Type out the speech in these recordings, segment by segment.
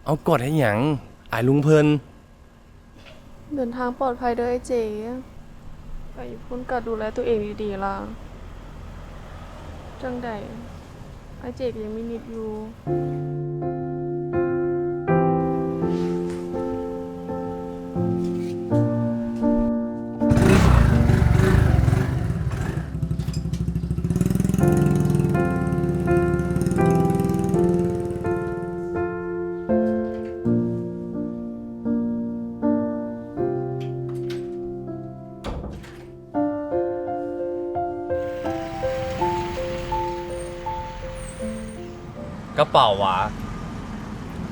ເອົາ ກອດເຮັດຫຍັງ? ອາຍລຸງເພິ່ນ. ເດີນທາງປອດໄພເດີອ້າຍເຈ. ໄປຢູ່ພຸ້ນກະດູແລຕົວເອງດີໆລະ. ຈັ່ງໃດ ອ້າຍເຈກະຍັງມີນິດຢູ່. ກະເປົາຫວາ?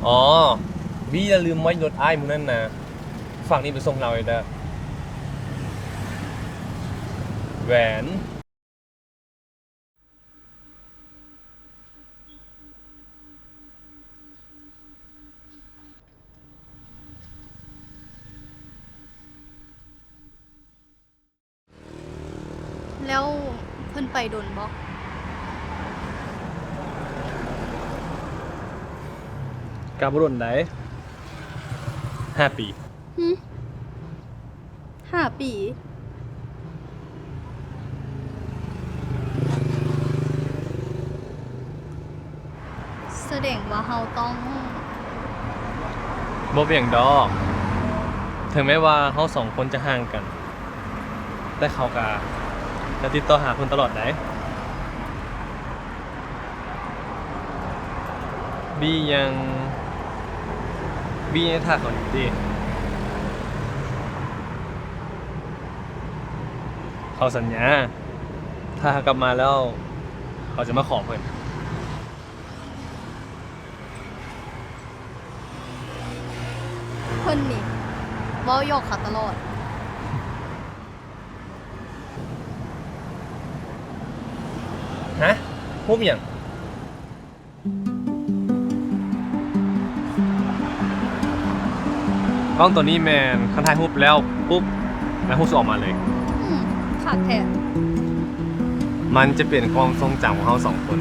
ອໍ ວີລະລືມໄວ້ລົດອ້າຍມື້ນັ້ນນະ. ຝາກນີ້ໄປສົ່ງລາວແດ່ເດີ. ແຫວນ. ແລ້ວເພິ່ນໄປດົນບໍ່? ກະບໍ່ດົນໃດ໋ ຫ້າປີ. ຫື? ຫ້າປີ? ສະແດງວ່າເຮົາຕ້ອງ. ບໍ່ເປັນຫຍັງດອກ. ເຖິງແມ້ວ່າເຮົາສອງຄົນຈະຫ່າງກັນ, ແຕ່ເຂົາກະຈະຕິດຕໍ່ຫາເພິ່ນຕະຫຼອດໃດ໋. ບີຍັງ ບີຍັງຖ້າເຂົາຢູ່ເດ້. ເຂົາສັນຍາ, ຖ້າເຮົາກັບມາແລ້ວ ເຂົາຈະມາຂໍເພິ່ນ. ເພິ່ນນີ້ເວົ້າຫຍອກຂ້ອຍຕະຫຼອດ. ຮະ? ຮູບຫຍັງ? ກ້ອງໂຕນີ້ແມ່ນຄັນຖ່າຍຮູບແລ້ວປຸບ ແລ້ວຮູບຊິອອກມາເລີຍ. ອືມ ຄັກແທ້. ມັນຈະເປັນຄວາມຊົງຈຳຂອງເຮົາສອງຄົນ.